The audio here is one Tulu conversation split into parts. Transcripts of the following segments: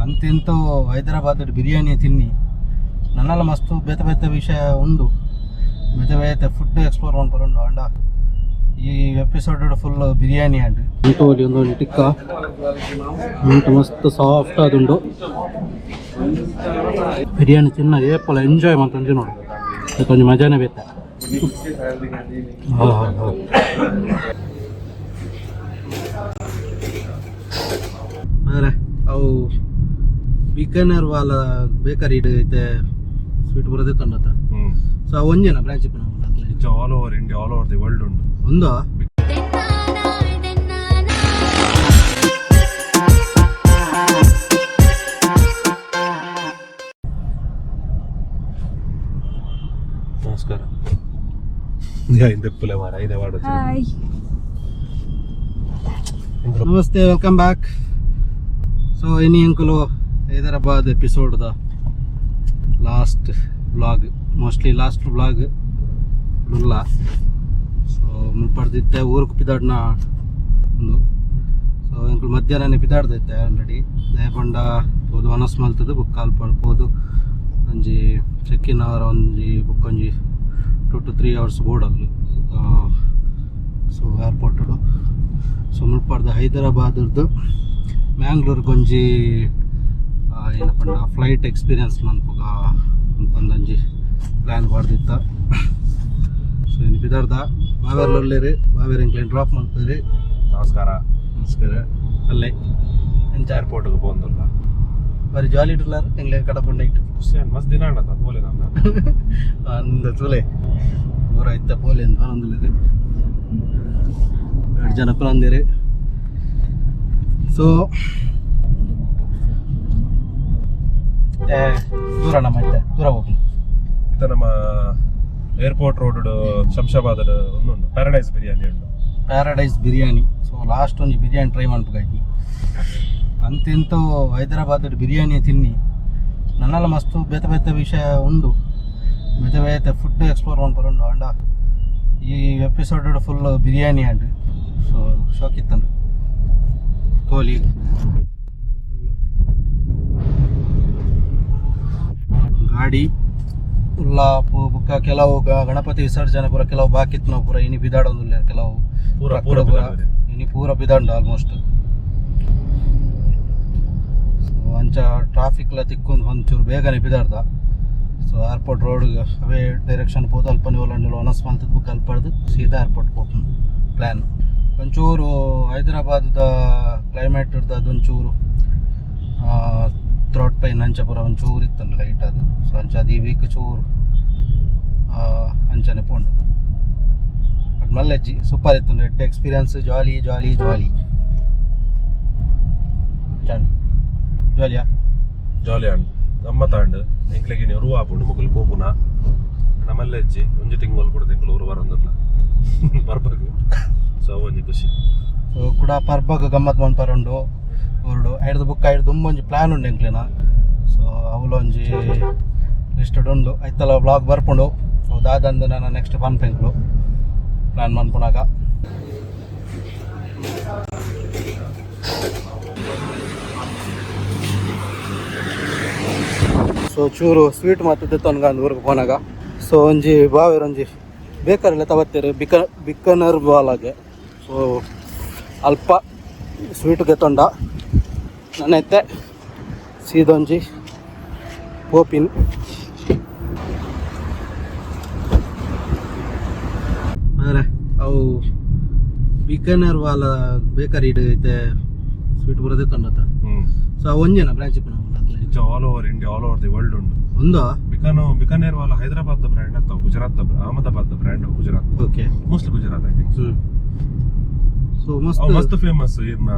ಅಂತೆಂತೋ ಹೈದರಾಬಾದ್ ಬಿರಿಯಾನಿ ತಿನ್ನಿ ನನ್ನಲ್ಲ ಮಸ್ತ್ ಬೇತೆ ಬೇತೆ ವಿಷಯ ಉಂಡು. ಬೇತೆ ಬೇತೆ ಫುಡ್ ಎಕ್ಸ್ಪ್ಲೋರ್ ಮನ್ಪುಂಡು. ಅಂಡ ಈ ಎಪಿಸೋಡ್ ಫುಲ್ ಬಿರಿಯಾನಿ ಅಂಡ್ ಅಂತೋಲಿ ಒಂದು ಟಿಕ್ಕ ಉಂಟು, ಮಸ್ತ್ ಸಾಫ್ಟ್ ಆದುಂಡು. ಬಿರಿಯಾನಿ ತಿನ್ನ ಏಪಲ ಎಂಜಾಯ್ ಮಂತೊಂದು ನೋಡು, ಕೊಂಚ ಮಜಾನೇ ಬೇತೆ. ಹಾಂ ಹಾಂ ಹಾಂ ಬೇರೆ ಅವು ಬಿಕಾನೇರ್ ವಾಲ ಬೇಕರಿ ಇತ್ತೆ ಸ್ವೀಟ್ ಬರೋದೇ ತಂಡತ. ಸೊ ಅವು ಒಂಜೇನಾ ಬ್ರಾಂಚ್ ಇಪ್ಪುನ? ಇಚ್ಚ all over India, all over the world ಉಂಡು. ಒಂದು. ನಮಸ್ಕಾರ. ಇಂದೆಪ್ಪುಲೆ ಮಾರ ಐದೇ ವಾಡ. ಹಾಯ್. ನಮಸ್ತೆ, welcome back. So ಇನಿ ಎಂಕುಲು Hyderabad ಎಪಿಸೋಡ್ದ last vlog, mostly last vlog ಉಲ್ಲ. ಸೊ ಮುಲ್ಪಡ್ದಿತ್ತೆ ಊருக்கு ಪಿದಾಡ್ನ ಒಂದು. ಸೊ ಎಂಕುಲು ಮಧ್ಯಾಹ್ನನೇ ಪಿದಾಡ್ದೈತೆ ಆಲ್ರೆಡಿ. ದಯಪಂಡ ಪೋದು ವನಸ್ ಮಲ್ತದ್ದು ಬುಕ್ ಅಲ್ಪ ಪೋದು ಒಂಜಿ ಚೆಕ್ ಇನ್ ಅವರ್ ಒಂಜಿ ಬುಕ್ ಒಂಜಿ 2 ಟು 3 ಅವರ್ಸ್ ಬೋಡಲ್ಲು. ಸೊ ಏರ್ಪೋರ್ಟ್. ಸೊ ಮುಲ್ಪಡ್ದು ಹೈದರಾಬಾದ್ರದ್ದು ಮ್ಯಾಂಗ್ಳೂರ್ಗೆ ಒಂಜಿ ಏನಪ್ಪ ಫ್ಲೈಟ್ ಎಕ್ಸ್ಪೀರಿಯನ್ಸ್ ಮನ್ಪುಗ ಒಂದೊಂಜಿ ಪ್ಲ್ಯಾನ್ ಪಾಡ್ದಿತ್ತ. ಸೊ ಇನ್ನು ಬಿದಾರ್ದ ಬಾವೇರ್ಲೊಲ್ಲೇರಿ, ಬಾವೇರ್ ಎಂಕ್ಲೇನ್ ಡ್ರಾಪ್ ಮಲ್ಪೇರಿ. ನಮಸ್ಕಾರ. ನಮಸ್ಕಾರ. ಅಲ್ಲೇ ಎಂಚ? ಏರ್ಪೋರ್ಟ್ಗೆ ಪೋಂದುಲ್ಲ. ಬಾರಿ ಜಾಲಿ ಇಟ್ಲಾರ ಎಂಕ್ಲೇನ್ ಕಡಪುಂಡ ಇಟ್ಟು. ಖುಷಿ ಮಸ್ತ್ ದಿನ ಅಣ್ಣ ಪೋಲೆ ನನ್ನ. ಅಂದ ತೂಲೆ ಊರ ಇತ್ತ ಪೋಲೆ ಅಂತ ಪನೊಂದುಲ್ಲೆರ್. ಎರಡು ಜನ ಕುಲಂದಿರಿ. ಸೊ ದೂರ ನಮ್ಮ ಇತ್ತೆ ದೂರ ಹೋಗ್ನು. ಇತ್ತ ನಮ್ಮ ಏರ್ಪೋರ್ಟ್ ರೋಡ್ ಶಂಶಾಬಾದ್ ಒಂದುಂಡು, ಪ್ಯಾರಡೈಸ್ ಬಿರಿಯಾನಿ ಉಂಡು. ಪ್ಯಾರಡೈಸ್ ಬಿರಿಯಾನಿ. ಸೊ ಲಾಸ್ಟ್ ಒಂಜಿ ಬಿರಿಯಾನಿ ಟ್ರೈ ಮನ್ಪುಗಾಯ್ತಿ. ಅಂತೆಂತೋ ಹೈದರಾಬಾದ್ ಬಿರಿಯಾನಿ ತಿನ್ನಿ ನನ್ನಲ್ಲ ಮಸ್ತ್ ಬೇತೆ ಬೇತೆ ವಿಷಯ ಉಂಡು, ಬೇತೆ ಬೇತೆ ಫುಡ್ ಎಕ್ಸ್ಪ್ಲೋರ್ ಮನ್ಪುಂಡು. ಅಂಡ ಈ ಎಪಿಸೋಡ್ ಫುಲ್ ಬಿರಿಯಾನಿ ಅಂಡ್ ಸೊ ಶೋಕ್ ಇತ್ತಂಡು ಕೋಲಿ ಗಾಡಿ ಉಲ್ಲ ಬುಕ್ಕ. ಕೆಲವು ಗಣಪತಿ ವಿಸರ್ಜನೆ ಪೂರ ಕೆಲವು ಬಾಕಿ ಇತ್ತು, ಪೂರ ಇನಿ ಬಿದಾಡೊಂದುಲ್ಲ ಕೆಲವು. ಪೂರ ಟ್ರಕ್ ಪೂರ ಪೂರ ಬಿದಾಡ್ದಿರಿ. ಇನಿ ಪೂರ ಬಿದಾಂಡು ಆಲ್ಮೋಸ್ಟ್. ಸೊ ಅಂಚ ಟ್ರಾಫಿಕ್ಲ ತಿಕ್ಕೊಂದು ಒಂಚೂರು ಬೇಗನೆ ಬಿದಾಡ್ದ. ಸೊ ಏರ್ಪೋರ್ಟ್ ರೋಡ್ ಅವೇ ಡೈರೆಕ್ಷನ್ ಪೋದು ಅಲ್ಪ ನೀವು ಒನಸ್ ಮಂತದ ಬುಕ್ ಅಲ್ಪಡ್ದು ಸೀದಾ ಏರ್ಪೋರ್ಟ್ ಪೋಪುನು ಪ್ಲ್ಯಾನ್. ಒಂಚೂರು ಹೈದರಾಬಾದ್ದ ಕ್ಲೈಮೇಟ್ ಅದೊಂಚೂರು ಥ್ರೋಟ್ ಪೈನ್ ಅಂಚ ಪೂರ ಒಂಚೂರು ಇತ್ತಂಡು ಲೈಟ್ ಅದು. ಸೊ ಅಂಚ ಅದು ಈ ವೀಕ್ ಚೂರು ಅಂಚನೆ ಪೋಂಡು. ಬಟ್ ಮಲ್ಲೆಜ್ಜಿ, ಸೂಪರ್ ಇತ್ತು ಎಡ್ಡೆ ಎಕ್ಸ್ಪೀರಿಯನ್ಸ್. ಜಾಲಿ ಜಾಲಿ ಜಾಲಿ ಜಾಲಿಯಾ. ಜಾಲಿ ಅಂಡ್ ಗಮ್ಮತ್ ಅಂಡ್ ಎಂಕ್ಲೆಗೆ ಇನಿ ಉರುವ ಆಪುಂಡು, ಮುಕುಲು ಪೋಪುನ ನಮ್ಮಲ್ಲೆಜ್ಜಿ. ಒಂಜಿ ತಿಂಗಳು ಕೂಡ ತಿಂಗಳು ಉರು ಬರೋದಿಲ್ಲ ಬರ್ಬೇಕು. ಸೊ ಒಂಜಿ ಖುಷಿ. ಸೊ ಕೂಡ ಪರ್ಬಗ್ ಗಮ್ಮತ್ ಮನ್ಪರುಂಡು ಊರುಡು. ಐಡ್ದು ಬುಕ್ ಐಡ್ದು ದುಂಬೊಂಜಿ ಪ್ಲ್ಯಾನ್ ಉಂಡು ಎಂಕ್ಲೆನ. ಸೊ ಅವಲೊಂಜಿ ಲಿಸ್ಟೆಡ್ ಉಂಡು, ಐತಲ ವ್ಲಾಗ್ ಬರ್ಪುಂಡು. ಅವು ದಾದಂದು ನಾನು ನೆಕ್ಸ್ಟ್ ಪನ್ಪೆಂಕ್ಲು ಪ್ಲ್ಯಾನ್ ಮನ್ಪುನಾಗ. ಸೊ ಚೂರು ಸ್ವೀಟ್ ಮಾತು ದೆತ್ತೊನ್ಗ ಊರಿಗೆ ಪೋನಾಗ. ಸೊ ಒಂಜಿ ಬಾವೇರ್ ಒಂಜಿ ಬೇಕರಿಲ್ಲ ತವತ್ತೇರು ಬಿಕ್ಕನರ್ ಬಾಲಾಗೆ. ಸೊ ಅಲ್ಪ ಸ್ವೀಟ್ ಗೆತ್ತೊಂಡ ನನ್ನೈತೆ ಸೀದೊಂಜಿ ಪೋಪಿನ್. ಬೇರೆ ಅವು ಬಿಕಾನೇರ್ ವಾಲ ಬೇಕರಿ ಇತ್ತೆ ಸ್ವೀಟ್ ಬರೋದೇ ತಂಡತ. ಸೊ ಅವು ಒಂಜೇನಾ ಬ್ರಾಂಚ್ ಇಪ್ಪುನ? ಇಚ್ಚ all over India, all over the world ಉಂಡು. ಒಂದು. ಬಿಕಾನೇರ್ ವಾಲ ಹೈದರಾಬಾದ್ ಬ್ರ್ಯಾಂಡ್ ಅತ್ತ Gujarat, Ahmedabad brand, Gujarat. Mostly Gujarat, I think. So ಮಸ್ತ್. ಅವು ಮಸ್ತ್ ಫೇಮಸ್. ಇರ್ನ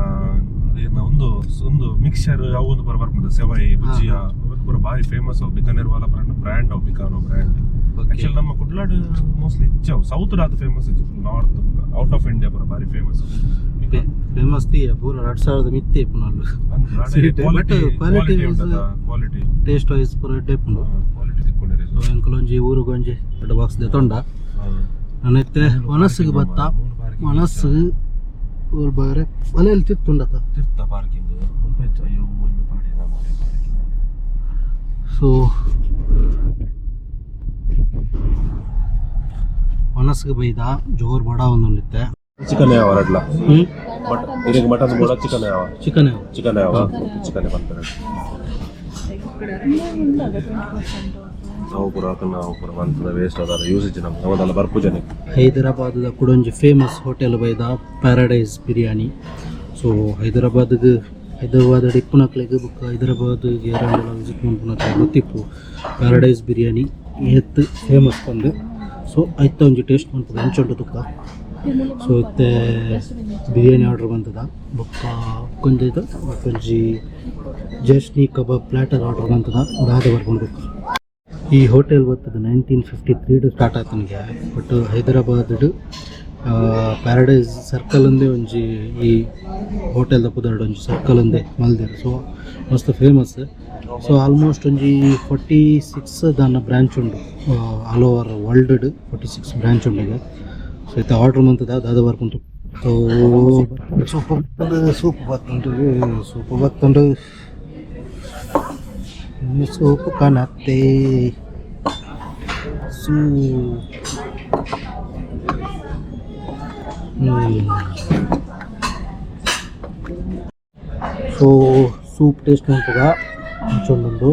ಇರ್ನ ಒಂದು ಒಂದು ಮಿಕ್ಸರ್ ಅವು ಒಂದು ಪೂರ ಬರ್ಪುಂಡು, ಸೆವೈ, ಭುಜಿಯಾ ಅವು ಪೂರ ಬಾರಿ ಫೇಮಸ್ ಅವು. ಬಿಕಾನೇರ್ ವಾಲ ಬ್ರ್ಯಾಂಡ್ ಬ್ರ್ಯಾಂಡ್ ಅವು, ಬಿಕಾನೋ ಬ್ರ್ಯಾಂಡ್. ಆಕ್ಚುಲಿ ನಮ್ಮ ಕುಡ್ಲಾಡ್ ಮೋಸ್ಟ್ಲಿ ಇಚ್ಚ ಅವು ಸೌತ್ ಆತ ಫೇಮಸ್ ಇಜ್ಜಿ, ನಾರ್ತ್, ಔಟ್ ಆಫ್ ಇಂಡಿಯಾ ಪೂರ ಬಾರಿ ಫೇಮಸ್. ಫೇಮಸ್ ತೀಯ ಪೂರ 2000ದ ಮಿತ್ತೆ ಇಪ್ಪುನಲ್ಲು. Sweet, but quality quality. Taste wise ಪೂರ ಎಡ್ಡೆ ಇಪ್ಪುಂಡು. ಕ್ವಾಲಿಟಿ ತಿಕ್ಕೊಂಡಿರಿ. ಸೊ ಎಂಕುಲೊಂಜಿ ಊರುಗೊಂಜಿ ದೊಡ್ಡ ಬಾಕ್ಸ್ ದೆತ್ತೊಂಡ. ನನ್ನೈತೆ ಒನಸ್ಸಿಗೆ ಬತ್ತ ಒನಸ್ಸು ಊರು ಬಾರೆ ಒಲೆಯಲ್ಲಿ ತಿತ್ತುಂಡತ. ತಿರ್ತ ಪಾರ್ಕಿಂಗ್. ಅಯ್ಯೋ, ಇಮ್ಮೆ ಪಾಡಿ. ಸೊ ಮನಸ್ಸಿಗೆ ಬೈದ ಜೋರ್ ಬಡ ಒಂದುಂಡಿತ್ತೆ. ಚಿಕನ್ ಯಾವ ರಡ್ಲ? ಬಟ್ ಇದಕ್ಕೆ ಮಟನ್ ಬೋಡ, ಚಿಕನ್ ಯಾವ? ಚಿಕನ್. ಚಿಕನ್ ಯಾವ? ಚಿಕನ್ ಬರ್ತಾರೆ. ನಾವು ಪೂರ ನಾವು ಪೂರ ಮಂತದ ವೇಸ್ಟ್ ಅದಾರ ಯೂಸೇಜ್ ನಮ್ಮ ನಮ್ಮದಲ್ಲ ಬರ್ಪುಜನೆ. ಹೈದರಾಬಾದದ ಕುಡೊಂಜಿ ಫೇಮಸ್ ಹೋಟೆಲ್ ಬೈದ, ಪ್ಯಾರಡೈಸ್ ಬಿರಿಯಾನಿ. ಸೊ ಹೈದರಾಬಾದ್ಗೆ, ಹೈದರಾಬಾದ್ ಇಪ್ಪುನಕ್ಲೆಗ್ ಬೊಕ್ಕ ಹೈದರಾಬಾದ್ ಏರಾಂಡಲ ವಿಸಿಟ್ ಮನ್ಪುನಕ್ಲೆಗ್ ಗೊತ್ತಿಪ್ಪು ಪ್ಯಾರಡೈಸ್ ಬಿರಿಯಾನಿ ಏತ್ ಫೇಮಸ್ ಪಂದ್. ಸೊ ಐತ ಒಂಜಿ ಟೇಸ್ಟ್ ಮನ್ಪುಗ ಎಂಚ ಉಂಟು ತುಕ್ಕ. ಸೊ ಇತ್ತೆ ಬಿರಿಯಾನಿ ಆರ್ಡರ್ ಬಂತದ. ಬೊಕ್ಕ ಒಂಜಿ ಒಂಜಿ ಜಶ್ನಿ ಕಬಾಬ್ ಪ್ಲಾಟರ್ ಆರ್ಡರ್ ಬಂತದ. ದಾದ ಬರ್ಕೊಂಡು ಬೊಕ್ಕ ಈ ಹೋಟೆಲ್ ಬರ್ತದೆ 1953 ಸ್ಟಾರ್ಟ್ ಆತನಿಗೆ. ಬಟ್ ಹೈದರಾಬಾದ್ ಪ್ಯಾರಡೈಸ್ ಸರ್ಕಲ್ ಅಂದೇ ಒಂಜಿ ಈ ಹೋಟೆಲ್ ಪುದರ್ಡ್ ಒಂಜಿ ಸರ್ಕಲ್ ಅಂದೇ ಮಲ್ದೆರ್. ಸೊ ಮಸ್ತ್ ಫೇಮಸ್. ಸೊ ಆಲ್ಮೋಸ್ಟ್ ಒಂಜಿ 46 ದಾನ ಬ್ರಾಂಚ್ ಉಂಡು. ಆಲ್ ಓವರ್ ವರ್ಲ್ಡ್ 46 ಬ್ರಾಂಚ್ ಉಂಡು ಈಗ. ಸೊ ಇತ್ತೆ ಆರ್ಡರ್ ಮಂತದ, ದಾದ ಬರ್ಪುಂಡು. ಸೊ ಸೂಪ್ ಸೂಪ್ ಬತ್ತುಂಡು, ಸೂಪ್ ಬತ್ತುಂಡು, ಸೂಪ್ ಕನತ್ತೆ soup. So soup taste ಮನ್ಪುಗ ಅಂಚೊಂಡುಂಡು.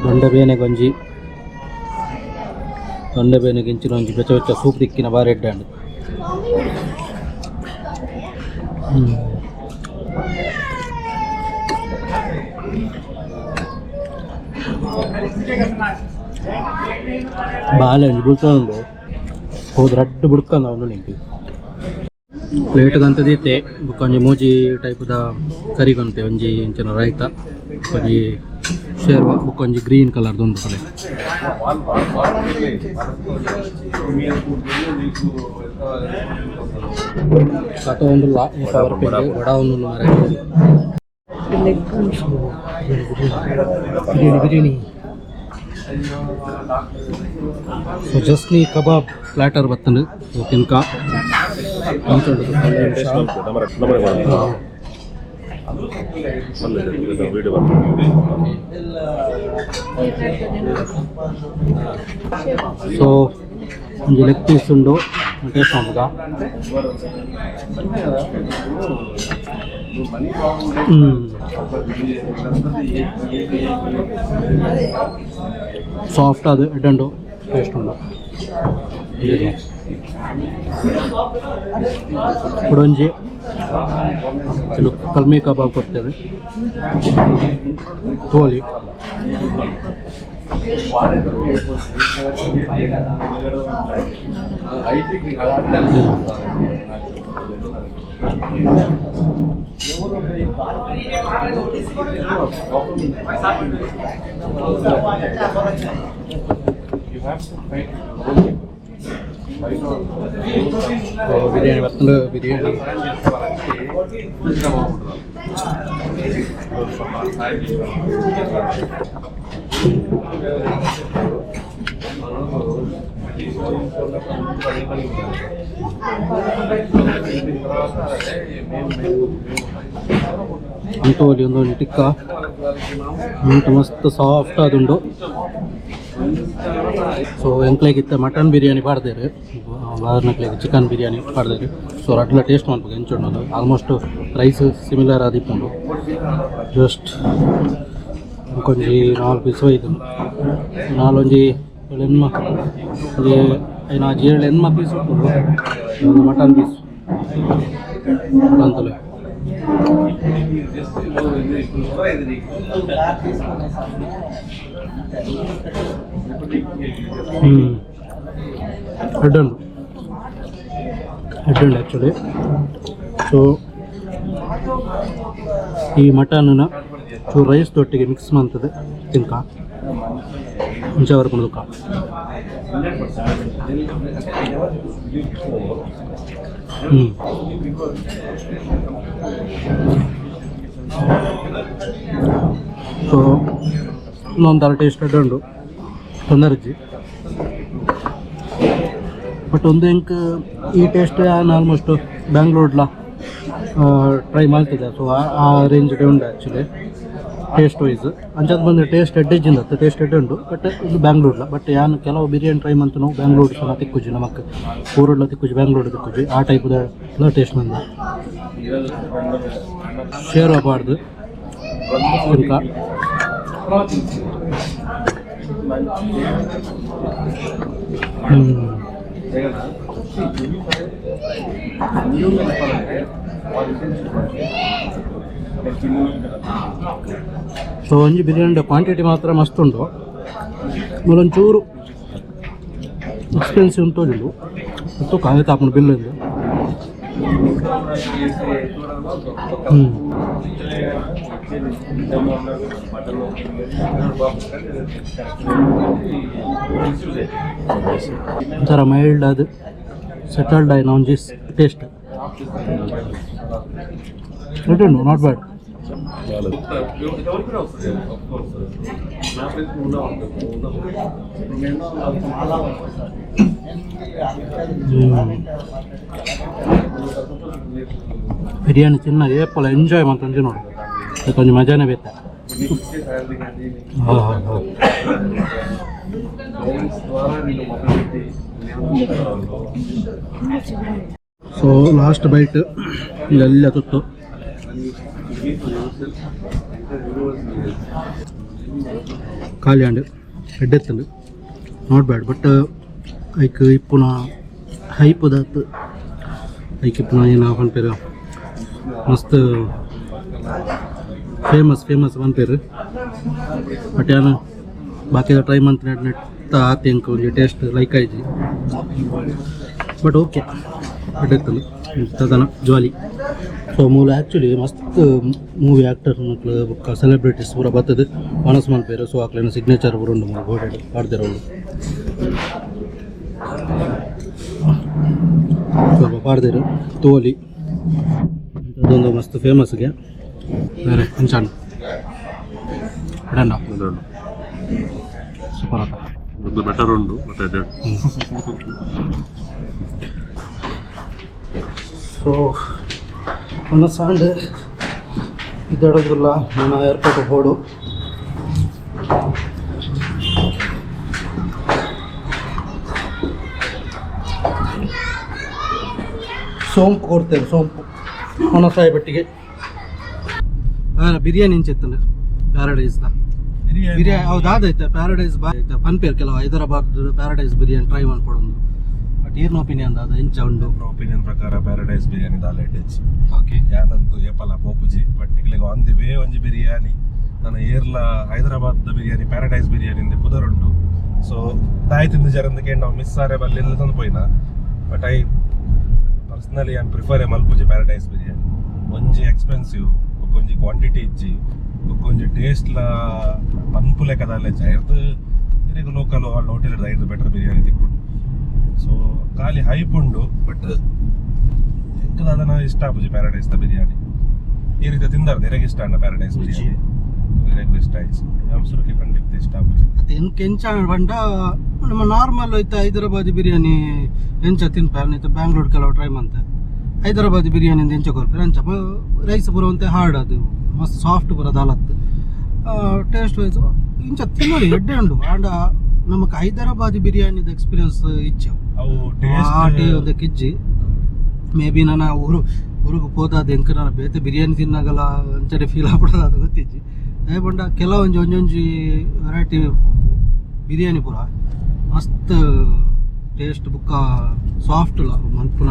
ದೊಂಡೆ ಬೇನೆ ಗೊಂಜಿ, ದೊಂಡೆ ಬೇನೆ ಗಿಂಚಿನ ಒಂಜಿ ಬೆಚ್ಚ ಬೆಚ್ಚ ಸೂಪ್ ತಿಕ್ಕಿನ ಬಾರಿ ಎಡ್ಡೆ ಅಂಡ್. ಬಾಲೆ ಒಂಜಿ ಬುಲ್ತೊಂದು ಹೋದ್ ರಡ್ಡ್ ಬುಡ್ಕಂದ ಉಂಡು ನಿಂಕಿ ಪ್ಲೇಟ್ ಗಂತ ದೀತೆ. ಬೊಕ್ಕ ಒಂಜಿ ಮೂಜಿ ಟೈಪುದ ಕರಿ ಗಂತೆ, ಒಂಜಿ ಇಂಚಿನ ರೈತ, ಒಂಜಿ ಶೇರ್ವಾ, ಬೊಕ್ಕ ಒಂಜಿ ಗ್ರೀನ್ ಕಲರ್ದ ಉಂಡು ಪ್ಲೇಟ್. ಕತ ಉಂಡುಲ್ಲ ಬರ್ಪೇರು ವಡ ಉಂಡು ಮಾರ್ರೆ. ಬಿರಿಯಾನಿ ಬಿರಿಯಾನಿ. ಸೊ ಜಸ್ನಿ ಕಬಾಬ್ ಪ್ಲಾಟರ್ ಬತ್ತಂಡು ತಿನ್ಕ. ವಿಡಿಯೋ. ಸೊ ಒಂಜಿ ಲೆಗ್ ಪೀಸ್ ಉಂಡು, ಟೇಸ್ಟ್ ಮನ್ಪುಗ. ಸಾಫ್ಟ್ ಅದು ಎಡ್ಡೆ ಟೇಸ್ಟ್ ಉಂಡು. ಕುಡೊಂಜಿ ಕೆಲವು ಕಲ್ಮಿ ಕಬಾಬ್ ಕೊಡ್ತೇವೆ ತೋಲಿ. ಬಿರಿಯಾನಿ ಬರ್ತಂಡು, ಬಿರಿಯಾನಿ. ಅಂತೋಲಿ ಒಂದೊಂದು ಟಿಕ್ಕ ಉಂಟು, ಮಸ್ತ್ ಸಾಫ್ಟ್ ಆದುಂಡು. ಸೊ ಎಂಕ್ಲೆಗಿತ್ತ ಮಟನ್ ಬಿರಿಯಾನಿ ಪಾಡ್ದೇರು, ಬಾರ್ನಕ್ಲೆಗ್ ಚಿಕನ್ ಬಿರಿಯಾನಿ ಪಾಡ್ದೇರು. ಸೊ ರಡ್ಲ ಟೇಸ್ಟ್ ಮನ್ಪುಗ ಎಂಚ ಉಂಡು. ಆಲ್ಮೋಸ್ಟ್ ರೈಸ್ ಸಿಮಿಲರ್ ಆದಿಪ್ಪುಂಡು. ಜಸ್ಟ್ ಒಂಜಿ ನಾಲ್ ಪೀಸ್ ಒಯ್ದು, ನಾಲೊಂಜಿ ಏಳೆನ್ಮ, ಒಂಜಿ ಐನಾಜಿ ಏಳು ಎನ್ಮ ಪೀಸ್ ಉಂಟು. ಒಂದು ಮಟನ್ ಪೀಸ್ ಅಂತಲೇ. ಎಡ್ಡೆ ಉಂಟು, ಎಡ್ಡೆ ಉಂಟು ಆ್ಯಕ್ಚುಲಿ. ಸೊ ಈ ಮಟನ್ನ ಚೂರು ರೈಸ್ ದೊಟ್ಟಿಗೆ ಮಿಕ್ಸ್ ಮಂತದೆ ತಿನ್ಕ ಮುಂಚೆ ಬರ್ಕೊಂಡು. ಸೊ ಇನ್ನೊಂಥರ ಟೇಸ್ಟ್ ಉಂಡು ತೊಂದರೆಜ್ಜಿ. ಬಟ್ ಒಂದು ಎಂಕ್ ಈ ಟೇಸ್ಟ್ ಆಲ್ಮೋಸ್ಟ್ ಬ್ಯಾಂಗ್ಳೂರ್ಡ್ಲ ಟ್ರೈ ಮಾಡ್ತಿದ್ದೆ. ಸೊ ಆ ರೇಂಜ್ ಉಂಡು ಆ್ಯಕ್ಚುಲಿ ಟೇಸ್ಟ್ ವೈಸ್. ಅಂಚಾದ ಬಂದು ಟೇಸ್ಟ್ ಎಡ್ಡೆಜ್ಜಿಂದ ಟೇಸ್ಟ್ ಎಡ್ಡೆ ಉಂಡು. ಬಟ್ ಇದು ಬ್ಯಾಂಗ್ಳೂರ್ಲ. ಬಟ್ ಯಾನ್ ಕೆಲವು ಬಿರಿಯಾನಿ ಟ್ರೈ ಮಂತು ನಾವು ಬ್ಯಾಂಗ್ಳೂರ್ ಸಹ ತಿಕ್ಕುಜಿ, ನಮಕ್ ಊರುಡ್ಲ ತಿಕ್ಕುಜಿ, ಬ್ಯಾಂಗ್ಳೂರ್ ತಿಕ್ಕುಜಿ. ಆ ಟೈಪ್ದ ಟೇಸ್ಟ್ ಬಂದ ಶೇರ್ವ ಪಾಡ್ದು ತಿನ್ಕ. ಸೊ ಒಂಜಿ ಬಿರಿಯಾನಿ ಕ್ವಾಂಟಿಟಿ ಮಾತ್ರ ಮಸ್ತ್ ಉಂಟು. ಮೂಲೊಂಚೂರು ಎಕ್ಸ್ಪೆನ್ಸಿವ್ ಉಂಟು. ಮತ್ತು ಕಾಯಿ ತಾಪುಂಡು ಬಿಲ್ ಇಂದು. ಒಂಥರ ಮೈಲ್ಡ್ ಅದು ಸೆಟಲ್ಡ್ ಆಯ್ನ ಒಂಜಿ ಟೇಸ್ಟ್ ಉಂಟು, not bad. Biryani ತಿನ್ನಾಗ ಏಪಲ ಎಂಜಾಯ್ ಮಂತೊಂಜಿ ನೋಡು, ಕೊಂಚ ಮಜಾನೇ ಬೇತ. ಹಾಂ ಹಾಂ ಹಾಂ. ಸೊ ಲಾಸ್ಟ್ ಬೈಟ್ ಇಲ್ಲೆಲ್ಲ ತುತ್ತು. ಖಾಲಿ ಅಂಡ್ ಎಡ್ಡೆತ್ತಂಡು, not bad. But ಐಕ್ ಇಪ್ಪುನ ಹೈಪುದತ್ ಐಕ್ ಇಪ್ಪುನ ಏನ ಪನ್ಪೇರು, ಮಸ್ತ್ ಫೇಮಸ್ ಫೇಮಸ್ ಪನ್ಪೇರು. ಬಟ್ ಯಾನ ಬಾಕಿದ ಟ್ರೈ ಮಂತ್ ನೆಟ್ ನೆಟ್ಟ ಆತಿ ಎಂಕ್ ಒಂಜಿ ಟೇಸ್ಟ್ ಲೈಕ್ ಆಯ್ಜಿ. ಬಟ್ ಓಕೆ, ಎಡ್ಡೆತ್ತಂಡು ತದನ ಜಾಲಿ. ಸೊ ಮೂಲ ಆ್ಯಕ್ಚುಲಿ ಮಸ್ತ್ ಮೂವಿ ಆ್ಯಕ್ಟರ್ ಮಕ್ಳು ಬೊಕ್ಕ ಸೆಲೆಬ್ರಿಟೀಸ್ ಪೂರ ಬತ್ತದು ವನಸ್ ಮಲ್ಪೇರು. ಸೊ ಅಕ್ಲೆನ ಸಿಗ್ನೇಚರ್ ಪೂರ ಉಂಡು ಮೂಲು ಗೋಡೆಡ್ ಪಾಡ್ದೆರ್ ಅವ್ಲು. ಸ್ವಲ್ಪ ಪಾಡ್ದೆರ್ ತೋಲಿ. ಅದೊಂದು ಮಸ್ತ್ ಫೇಮಸ್ಗೆ ಬೇರೆ ಅಂಚಾನ್ ಎಡಂಡ ಸೂಪರ್ ಆತ. ಒಂದು ಬೆಟರ್ ಉಂಡು ಬಟ್ ಎಡ್ಡೆ. ಸೊ ಒಂದು ಸಾಂಡ್ ಇದ್ದಡೋದಿಲ್ಲ ನನ್ನ ಏರ್ಪೋರ್ಟ್ ಹೋಡು. ಸೋಂಪು ಕೊಡ್ತೇವೆ, ಸೋಂಪು ಒಣಸಾಯಿ ಬಟ್ಟಿಗೆ. ಬಿರಿಯಾನಿ ಇಂಚಿತ್ತಂಡು ಪ್ಯಾರಡೈಸ್ the biryani ಹೌದು ಆದೈತೆ ಪ್ಯಾರಡೈಸ್ ಬಾ ಪನ್ಪೇರ್ ಕೆಲವು ಹೈದರಾಬಾದ್ ಪ್ಯಾರಡೈಸ್ ಬಿರಿಯಾನಿ ಟ್ರೈ ಮಾಡ್ಕೊಡೋದು. ಬಟ್ ಏರ್ನ ಒಪಿನಿಯನ್ ಅದು ಎಂಚ ಉಂಡು? ಒಪಿನಿಯನ್ ಪ್ರಕಾರ ಪ್ಯಾರಡೈಸ್ ಬಿರಿಯಾನಿ ದಾಲ ಎಡ್ಡೆಚ್ಚಿ. ಓಕೆ. ಯಾನಂತು ಏಪಲ ಪೋಪುಜಿ. ಬಟ್ ನಿಕ್ಲೆಗ್ ಆನ್ the way ಒಂಜಿ ಬಿರಿಯಾನಿ ನನ್ನ ಏರ್ಲ ಹೈದರಾಬಾದ್ ಬಿರಿಯಾನಿ ಪ್ಯಾರಡೈಸ್ ಬಿರಿಯಾನಿ ಇಂದ ಪುದರುಂಡು. ಸೊ ತಾಯಿ ತಿಂದು ಜರಂದಕ್ಕೆ ನಾವು ಮಿಸ್ ಆರೆ ಬಲ್ಲಿ ತಂದು ಪೋಯಿನ. ಬಟ್ I personally ಯಾನ್ ಪ್ರಿಫರ್ ಮಲ್ಪುಜಿ ಪ್ಯಾರಡೈಸ್ ಬಿರಿಯಾನಿ. ಒಂಜಿ ಎಕ್ಸ್ಪೆನ್ಸಿವ್, ಒಂಜಿ ಕ್ವಾಂಟಿಟಿ ಇಜ್ಜಿ, ಬೊಕ್ಕ ಒಂಜಿ ಟೇಸ್ಟ್ ಲ ಪನ್ಪು ಲೆಕ್ಕದ ಐರ್ದು ಇರೆಗ್ ಲೋಕಲ್ ಹೋಟೆಲ್ ಐರ್ದು ಬೆಟರ್ ಬಿರಿಯಾನಿ ತಿಕ್ಕುಂಡು. ಸೊ ಖಾಲಿ ಹೈಪ್ ಉಂಡು. ಬಟ್ ಎಂಕ್ ದಾದನ ಇಷ್ಟ ಆಪುಜಿ ಪ್ಯಾರಡೈಸ್ ದ ಬಿರಿಯಾನಿ. ಈ ರೀತಿ ತಿಂದಾರ್ದು ಇರೆಗ್ ಇಷ್ಟ ಅಂಡ ಪ್ಯಾರಡೈಸ್ ಬಿರಿಯಾನಿ? ಇರೆಗ್ ಇಷ್ಟ ಆಯ್ತು ಸುರುಕೆ ಖಂಡಿತ ಇಷ್ಟ ಆಪುಜಿ. ಮತ್ತೆ ಎಂಕ್ ಎಂಚ ಪಂಡ ನಮ್ಮ ನಾರ್ಮಲ್ ಐತೆ ಹೈದರಾಬಾದಿ ಬಿರಿಯಾನಿ ಎಂಚ ತಿನ್ಪ ಇತ್ತೆ ಬ್ಯಾಂಗ್ಳೂರ್ ಕೆಲವು ಟ್ರೈ ಮಂತೆ ಹೈದರಾಬಾದಿ ಬಿರಿಯಾನಿ ಅಂತ ಎಂಚ ಕೊರ್ಪೆರ್ ಅಂಚ ರೈಸ್ ಪೂರ ಒಂತೆ ಹಾರ್ಡ್, ಅದು ಮಸ್ತ್ ಸಾಫ್ಟ್ ಪೂರ ದಾಲತ್ತು. ಟೇಸ್ಟ್ ವೈಸ್ ಇಂಚ ತಿನ್ನೋದು ಎಡ್ಡೆ ಉಂಡು. ಆಂಡ ನಮಕ್ ಹೈದರಾಬಾದಿ ಬಿರಿಯಾನಿದ ಎಕ್ಸ್ಪೀರಿಯನ್ಸ್ ಇಚ್ಚೆ. ಅವು ಆ ಟೇಸ್ಟ್ ಒಂದು ಕಿಜ್ಜಿ. ಮೇ ಬಿ ನನ್ನ ಊರು ಊರಿಗೆ ಪೋದಾದ ಎಂಕ್ ನಾನು ಬೇತೆ ಬಿರಿಯಾನಿ ತಿನ್ನಾಗಲ್ಲ ಅಂಚನೆ ಫೀಲ್ ಆಗ್ಬಿಡೋದು ಅದು ಗೊತ್ತಿಜ್ಜಿ. ದಾಯೆ ಪಂಡ ಕೆಲವೊಂಜಿ ಒಂಜೊಂಜಿ ವೆರೈಟಿ ಬಿರಿಯಾನಿ ಪೂರ ಮಸ್ತ್ ಟೇಸ್ಟ್ ಬುಕ್ಕ ಸಾಫ್ಟ್ ಮನ್ಪುನ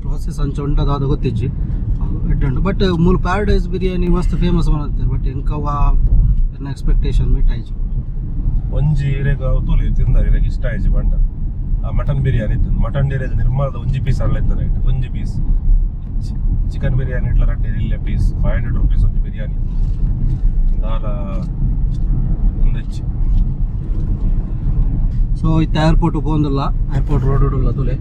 ಪ್ರಾಸೆಸ್ ಅಂಚ ಉಂಡದಾದ ಗೊತ್ತಿಜ್ಜಿ, ಎಡ್ಡೆ ಉಂಡು. ಬಟ್ ಮೂಲು ಪ್ಯಾರಡೈಸ್ ಬಿರಿಯಾನಿ ಮಸ್ತ್ ಫೇಮಸ್ ಮಾಡ್ತಾರೆ. ಬಟ್ ಎಂಕವ ಎನ್ನ ಎಕ್ಸ್ಪೆಕ್ಟೇಷನ್ ಮೀಟ್ ಆಯ್ತು. ಒಂಜಿ ಇರೆಗ್ ಅವು ತೂಲಿ ತಿಂದಾರೆ, ಇರೆಗ್ ಇಷ್ಟ ಆಯ್ಜಿ ಪಂಡ. ಆ ಮಟನ್ ಬಿರಿಯಾನಿ ಇತ್ತು. ಮಟನ್ ಇರೆಗ್ ನಿರ್ಮಾಣದ ಒಂಜಿ ಪೀಸ್ ಅಲ್ಲ ಇತ್ತು ರೈಟ್, ಒಂಜಿ ಪೀಸ್. ಚಿಕನ್ ಬಿರಿಯಾನಿ ಇಟ್ಲ ರಡ್ಡೆ ಇಲ್ಲ ಪೀಸ್. 500 ರುಪೀಸ್ ಒಂಜಿ ಬಿರಿಯಾನಿ ದಾಲ ಒಂದೆಚ್ಚಿ. ಸೊ ಇತ್ತ ಏರ್ಪೋರ್ಟ್ ಪೋಂದುಲ್ಲ, ಏರ್ಪೋರ್ಟ್ ರೋಡ್ ಉಲ್ಲ ತುಲೆ.